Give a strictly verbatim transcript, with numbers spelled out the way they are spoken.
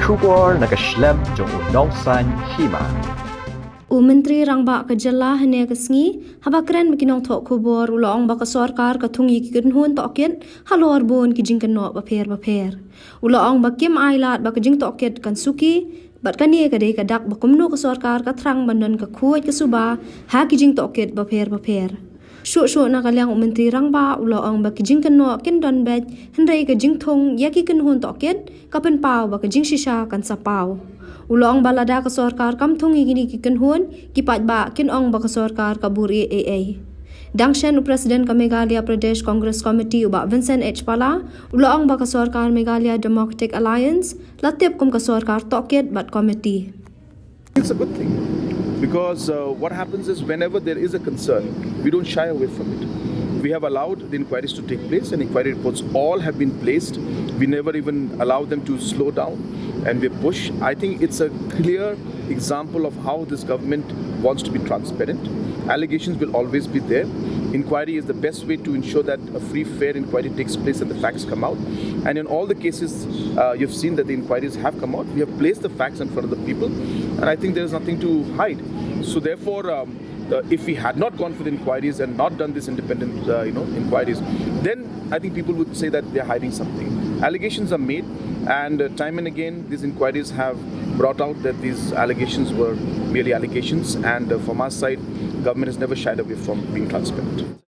Khubor na ka shlem jong u Nongsaiñ Hima. U Myntri Rangbah ka jylla hynne ka sngi, haba kren bad ki nongthoh khubor, u la ong ba ka sorkar ka thung ïa ki kynhun tohkit halor bun ki jingkynnoh bapher bapher. U la ong ba kim ailad ba ka jingtohkit kan suki, bad kane ka dei ka dak ba kumno ka sorkar ka thrang ban don ka khuid ka suba ha ki jingtohkit bapher bapher. Shuh shuh na ka liang u Myntri Rangbah u la ong ba ki jingkynnoh kin don beit, hynrei ka jingthung ïa ki kynhun tohkit ka pynpaw ba ka jingshisha kan sa paw. U la ong ba lada ka sorkar kam thung ïa kine ki kynhun, ki paidbah kin ong ba ka sorkar ka buri ei ei. Dang shen u President ka Meghalaya Pradesh Congress Committee u Bah Vincent H Pala, u la ong ba ka sorkar Meghalaya Democratic Alliance la tip kum ka sorkar tohkit bad committee. It's a good thing because uh, what happens is whenever there is a concern, we don't shy away from it. We have allowed the inquiries to take place, and inquiry reports all have been placed. We never even allow them to slow down, and we push. I think it's a clear example of how this government wants to be transparent. Allegations will always be there. Inquiry is the best way to ensure that a free, fair inquiry takes place and the facts come out. And in all the cases, uh, you've seen that the inquiries have come out. We have placed the facts in front of the people, and I think there is nothing to hide. So therefore, um, uh, if we had not gone for the inquiries and not done this independent, uh, you know, inquiries, then I think people would say that they're hiding something. Allegations are made, and uh, time and again, these inquiries have brought out that these allegations were merely allegations, and uh, from our side, government has never shied away from being transparent.